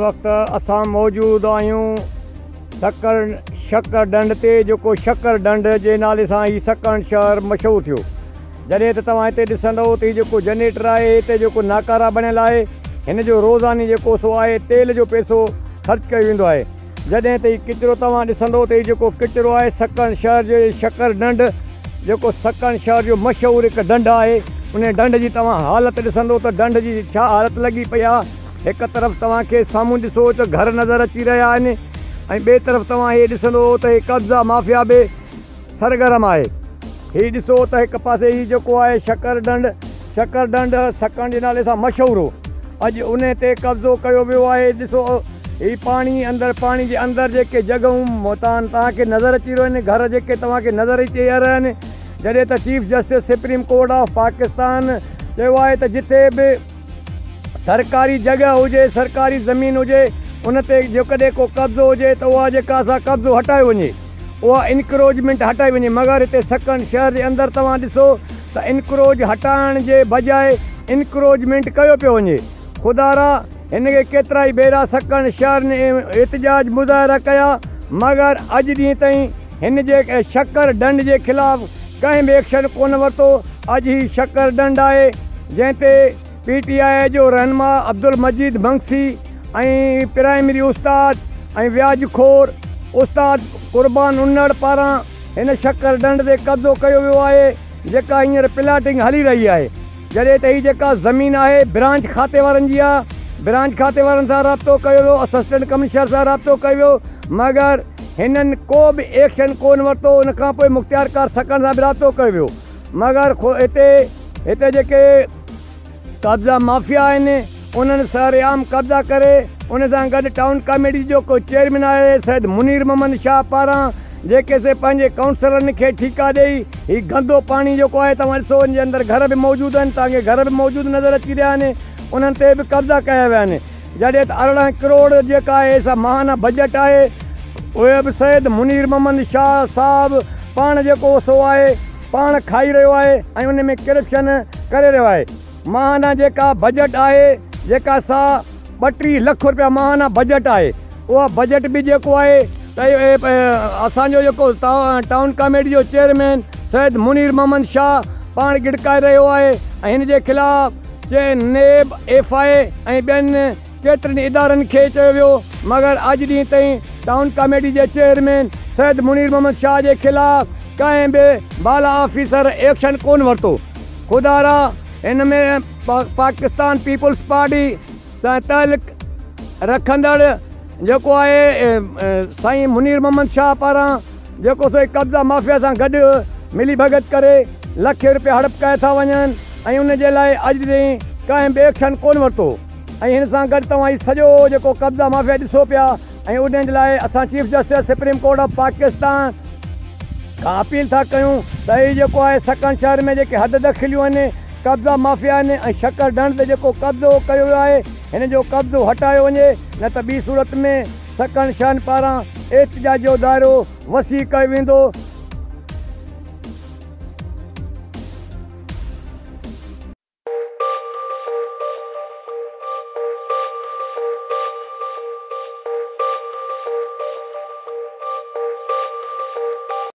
وقت اسان موجود آهيون سکر شڪر ڍنڍ تي، جيڪو شڪر ڍنڍ جي نالي سان هي سکر شهر مشهور ٿيو. جڏهن ته توهان هتي ڏسندؤ ته هي جيڪو جنريٽر آهي، هتي جيڪو ناڪارا بڻيل آهي، هن جو روزاني جيڪو سو آهي تيل جو پئسو خرچ ڪيو ويندو آهي. جڏهن ته هي ڪچرو توهان ڏسندؤ ته هي جيڪو ڪچرو آهي سکر شهر جي شڪر ڍنڍ جيڪو سکر شهر جو مشهور هڪ ڍنڍ آهي، ان ڍنڍ جي توهان حالت ڏسندؤ ته ڍنڍ جي ڇا حالت لڳي پئي آهي. هڪ طرف توهان کي سامهون ڏسو ته گهر نظر اچي رهيا آهن ۽ ٻئي طرف توهان هي ڏسندو ته هي قبضا مافيا به سرگرم آهي. هي ڏسو ته هڪ پاسي هي جيڪو آهي شڪر ڍنڍ، شڪر ڍنڍ سڪڻ جي نالي سان مشهور هو، اڄ انهي تي قبضو ڪيو ويو آهي. ڏسو هي پاڻي اندر پاڻي جي اندر جيڪي جڳهون توهان کي نظر اچي رهيون آهن، گهر جيڪي توهان کي نظر اچي رهيا آهن. جڏهن ته chief justice supreme court of Pakistan چيو آهي ته جتي به سرڪاري جڳهه هجي، سرڪاري زمين هجي، ان تي جيڪڏهن ڪو قبضو هجي ته اها جيڪا سا قبضو هٽايو وڃي، اها انڪروچمينٽ هٽائي وڃي. مگر هتي سڪرنڊ شهر جي اندر توهان ڏسو ته انڪروچ هٽائڻ جي بجاء انڪروچمينٽ ڪيو پيو وڃي. خدارا هن کي ڪيترائي ڀيرا سڪرنڊ شهر ۾ احتجاج مظاهرا ڪيا، مگر اڄ ڏينهن تائين هن جي شڪر ڍنڍ جي خلاف ڪنهن به ايڪشن ڪونه ورتو. اڄ هي شڪر ڍنڍ آهي جنهن تي پي ٽي آء جو رهنما عبدالمجيد منگسي ۽ پرائمري استاد ۽ وياج خور استاد قربان انڙ پاران هن شڪر ڍنڍ تي قبضو ڪيو ويو آهي، جيڪا هينئر پلاٽنگ هلي رهي آهي. جڏهن ته هي جيڪا زمين آهي برانچ کاتي وارن جي آهي، برانچ کاتي وارن سان رابطو ڪيو ويو، اسسٽنٽ ڪمشنر سان رابطو ڪيو ويو، مگر هنن ڪو به ايڪشن ڪونه ورتو. ان کان پوء مختيارڪار سڪرنڊ سان به رابطو ڪيو ويو، مگر هتي هتي جيڪي قبضا مافيا آهن انهن سر عام قبضا ڪري ان سان گڏ ٽائون ڪاميٽي جو ڪو چيئرمين آهي سيد منير محمد شاهه پاران جيڪي سي پنهنجي ڪائونسلرن کي ٺيڪا ڏئي هي گندو پاڻي جيڪو آهي توهان ڏسو ان جي اندر گهر به موجود آهن، توهان کي گهر به موجود نظر اچي رهيا آهن، انهن تي به قبضا ڪيا ويا آهن. جڏهن ته 18 ڪروڙ جيڪا آهي سا ماهانه بجيٽ آهي، اهي به سيد منير محمد شاهه صاحب پاڻ جيڪو سو آهي پاڻ کائي رهيو آهي ۽ ان ۾ ڪرپشن ڪري رهيو آهي. ماهانه جيڪا بجيٽ آهي جيڪا سا 32 لک روپيا ماهانه بجيٽ آهي، اها بجيٽ به جيڪو آهي ته اسان جو جيڪو ٽائون ڪاميٽي جو چيئرمين سيد منير محمد شاهه پاڻ ڳڙڪائي رهيو آهي ۽ هن جي خلاف چي نيب، ايف I اي ۽ ٻين ڪيترن ادارن کي چيو ويو، مگر اڄ ڏينهن تائين ٽائون ڪاميٽي جي چيئرمين سيد منير محمد شاهه جي خلاف ڪنهن به بالا آفيسر ايڪشن ڪونه ورتو. خدارا هن ۾ پاڪستان پيپلز پارٽي سان تعلق رکندڙ جيڪو آهي سائين منير محمد شاهه پاران جيڪو سو قبضا مافيا سان گڏ ملي ڀڳت ڪري لکين روپيا هڙپ ڪيا ٿا وڃن ۽ ان جي لاء اڄ تائين ڪنهن به ايڪشن ڪونه ورتو ۽ هن سان گڏ توهان هي سڄو جيڪو قبضا مافيا ڏسو پيا ۽ ان جي لاء اسان chief justice supreme court of Pakistan کان اپيل ٿا ڪيون ته هي جيڪو آهي سڪرنڊ شهر ۾ جيڪي حد دخليون آهن، قبضا مافيا آهن ۽ شڪر ڍنڍ تي جيڪو قبضو ڪيو ويو آهي هن جو قبضو هٽايو وڃي نه ته ٻي صورت ۾ سڪرنڊ شهرين پاران احتجاج جو دائرو وسيع ڪيو ويندو.